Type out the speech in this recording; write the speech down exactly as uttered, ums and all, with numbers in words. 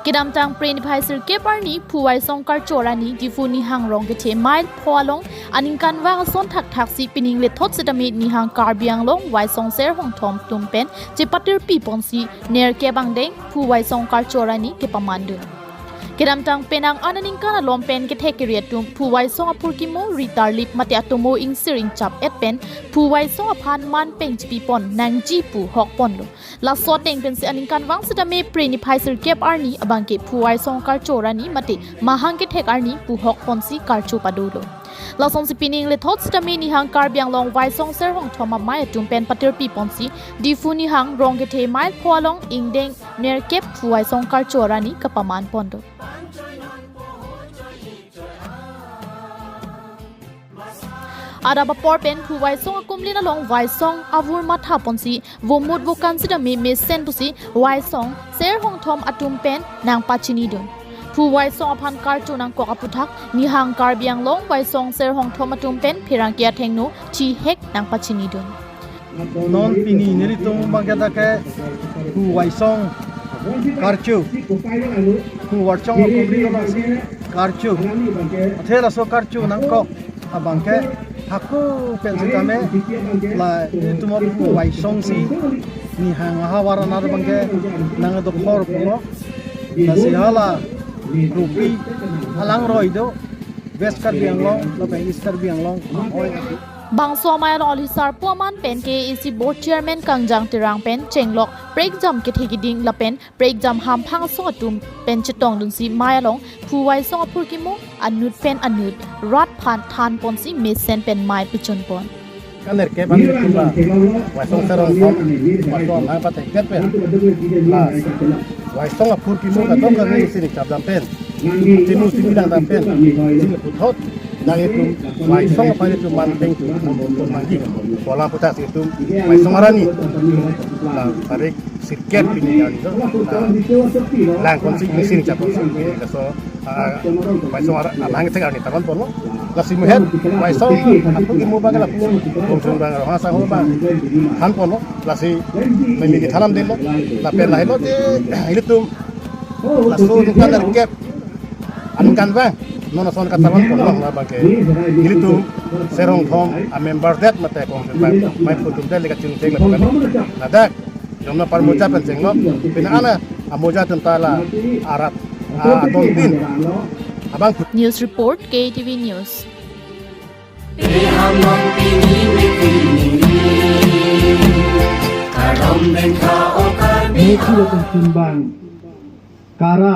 Kedamtang Phre niphai sirkep arni Phu Waisong karcho arni Diphu Nihang Rongkethe mile pho along aningkanvang ason thakthaksi pining lethot sitame Nihang Karbi Anglong Waisong Ser Hongthom atum pen chepatirpi ponsi nerkep angdeng Phu Waisong karcho arni kepamandun. Kedamtang penang aningkan alom pen kethek kere atum Phu Waisong aphurkimo ritarlip mate atomo ingsir ingchap et pen Phu Waisong aphan manpeng chipipon nangji pu hokponlo. Laso ateng pensi aningkanvang sitame Phre niphai sirkep arni abangke Phu Waisong karcho arni mate mahang kethek arni pu hokponsi karcho padolo. Lasonsi pining lethot sitame Nihang Karbi Anglong Waisong Ser Hongthom amei atum pen patirpi ponsi Diphu Nihang Rongkethe mile pho along ingdeng nerkep Phu Waisong karcho arni kapaman pondo. Adap apor pen Phu Waisong akumlin along Waisong avur matha ponsi vomut vokan sitame mesen pusi Waisong Ser Hongthom atum pen nangpachinidun. Phu Waisong aphan karcho nangkok aputhak Nihang Karbi Anglong Waisong Ser Hongthom atum pen pherangke athengno thihek nangpachinidun. Non pini nelitum abangke dak ke Phu Waisong karcho, Phu Waisong akumlin alongsi karcho. Athe laso karcho nangkok abangke hako pen sitame la itum Phu Waisong si Nihang ahavar anat abangke nangdokhor pulo. Lasi hala Rupi alangroi do, West Karbi Anglong lapen East Karbi Anglong oi. Bangso amei along alisarpo aman pen K A A C Board Chairman Kangjang Terang pen chenglok prekjam kethe kiding lapen prekjam hamphang asong atum pen chetongdunsi amei along Phu Waisong aphurkimo anut pen anut rat aphan than ponsi mesen pen amei pechun pon. Kanerkep an ilitum la Waisong Ser Hongthom, Waisong amahang pathekdet pen la Waisong aphurkimo kadokave ingsir ingchap dam pen, chemu chemu dam pen, jing puthot nang itum Waisong aphan itum manpeng tu manggi. Pu alam aputhak si itum Waisong arni la tarik sirkep pini arni do, la lang ponsi ingsir ingchap ponsi laso, ah, Waisong ar-, amahang kethek arni than ponlo. Lasi muhet Waisong aphurkimo abang la pu, Kongsun abang, Rohang Sangho abang than ponlo. Lasi memi kethan damdetlo. Lapen lahelo te ilitum laso aningkan nerkep, aningkanvang non ason kathan ponlo, la abangke ilitum Ser Hongthom amember det mate Kongsun abang, amei phu atum det le kachingthek lapen ladak jomna parmoja pen chenglok, pina ana amoja atum ta la arat, ah, adon tin abang. News report, K T V News. Methi lapen simbang, kara,